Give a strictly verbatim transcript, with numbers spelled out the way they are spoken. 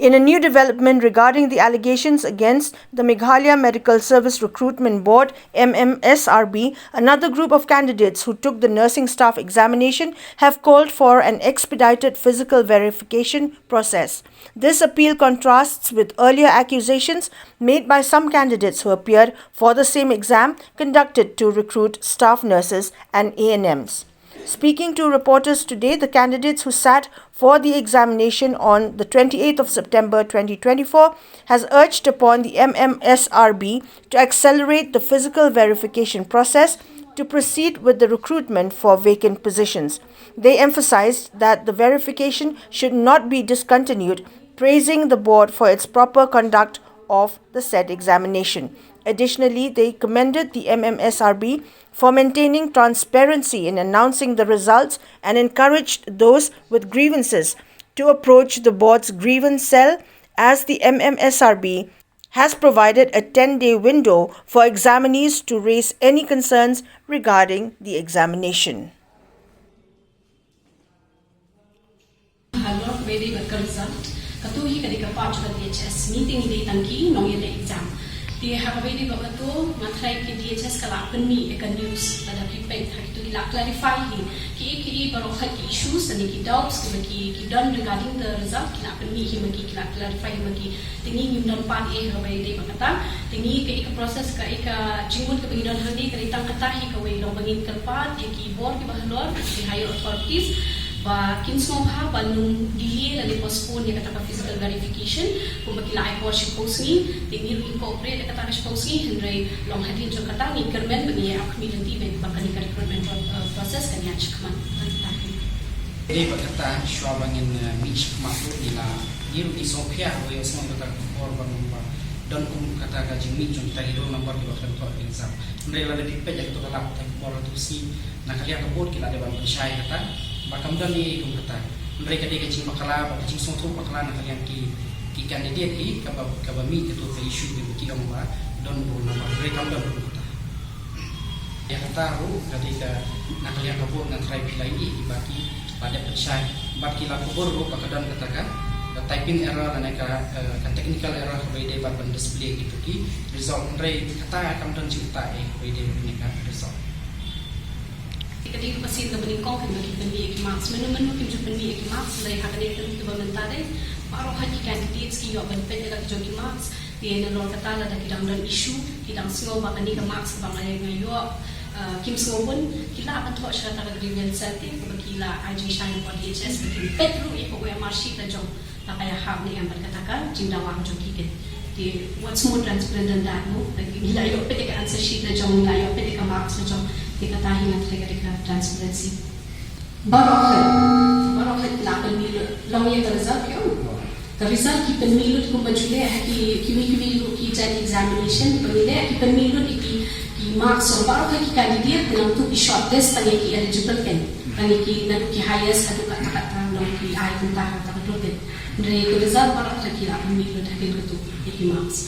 In a new development regarding the allegations against the Meghalaya Medical Service Recruitment Board, M M S R B, another group of candidates who took the nursing staff examination have called for an expedited physical verification process. This appeal contrasts with earlier accusations made by some candidates who appeared for the same exam conducted to recruit staff nurses and A N Ms. Speaking to reporters today, the candidates who sat for the examination on the twenty-eighth of September twenty twenty-four has urged upon the M M S R B to accelerate the physical verification process to proceed with the recruitment for vacant positions. They emphasized that the verification should not be discontinued, praising the board for its proper conduct of the said examination. Additionally, they commended the M M S R B for maintaining transparency in announcing the results and encouraged those with grievances to approach the board's grievance cell, as the M M S R B has provided a ten-day window for examinees to raise any concerns regarding the examination. Halor kaba ïadei bad ka result, kato hi ka dei ka part jong ka D H S, ngi te ngi dei tang ki nongïaleh exam. Te ha kaba ïadei bad kato, nga tharai ka D H S ka la pynmih ïa ka news, lada phi peit ha kito ki la clarify hi kiei kiei baroh hi ki issues ne ki doubts kiba ki, ki don regarding the result, ki la pynmih hi ma ki, ki la clarify hi ma ki. Te ngi ngim don part eh ha kaba ïadei bad kata. Te ngi kaei ka process, kaei ka jingmut kaba ngi don hangne ka dei tang kata hi kawei, long ba ngin kyrpad ïa ki bor kiba halor, ki higher authorities, ba kin sngewbha ban ym delay lane postpone ïa kata ka physical verification, kumba ki la ai por shiphew sngi. Te ngi ruh ngi cooperate ïa kata ka shiphew sngi, hynrei long hadien jong kata ngi kyrmen ba ngi ïa ap khmih lynti ba kane ka recruitment pro-, eh, process kan ïaid shakhmat. Kata hi. Dei ba kata shuwa ba ngin, eh, mih shakhmat ruh ngi la, ngi ruh ngi sngewphiah ba ïohsngew kata ka khubor ba namar ba don kum kata ka jingmih jong kita ki roll number kiba khlem thoh exam. Hynrei lada phi peit ïa kato ka lad, kata ka khubor ha kato ka sngi na ka liang ka board ki la dei ban pynshai kata ba kam don ei ei kum kata. Hynrei ka dei ka jingbakla bad ka jingsngewthuh bakla na ka liang ki, ki candidate hi kaba, kaba mih kato ka issue kaba ki ong ba don roll number, hynrei kam don kum kata. Ïa kata ruh ka dei ka, na ka liang ka board nga tharai phi la ïohi ba ki la dep pynshai bad ki la kubur ruh ba ka don kata ka, ka typing error lane ka, eh, ka technical error kaba ïadei bad ban display kito ki result, hynrei kata kam don jingbatai eh kaba ïadei bad kane ka result. Te ka dei ka sien kaba nyngkong kaba ki pynmih ïa ki marks, mano mano kim ju pynmih ïa ki marks, hynrei ha kane ka tarik kaba mynta dei baroh hi ki candidates ki ïoh ban peit ïa la ki jong ki marks. Te nalor kata lada ki dang don issue, ki dang sngew ba kane ka marks kaba nga ïoh, eh, kim sngewbun, ki lah ban thoh sha kata ka grievance cell te, kaba ki la ai jingshai hapoh D H S, ba kin peit ruh ïa ka O M R sheet la jong, la ka ïahap ne em bad kata ka jingdawa jong ki. Te what's more transparent than that, no? Like, ngi la ïoh peit ïa ka answer sheet la jong, ngi la ïoh peit ïa ka marks la jong, te kata hi nga tharai ka dei ka transparency. Baroh hi, baroh hi ki la pynmih lut. Long ïa ka result ki ong. Ka result ki pynmih lut kumba ju leh ha ki, kiwei kiwei ruh ki jait examination kiba ngi leh, ki pynmih lut ïa ki, ki marks jong baroh hi ki candidate, nangtu ki shortlist tang ïa ki eligible ken. Tang ïa ki naduh ki highest haduh katta katta, long ki ai kumta ha kata ka dur ken. Hynrei ka result baroh hi ki la pynmih lut ha ken katu ïa ki marks.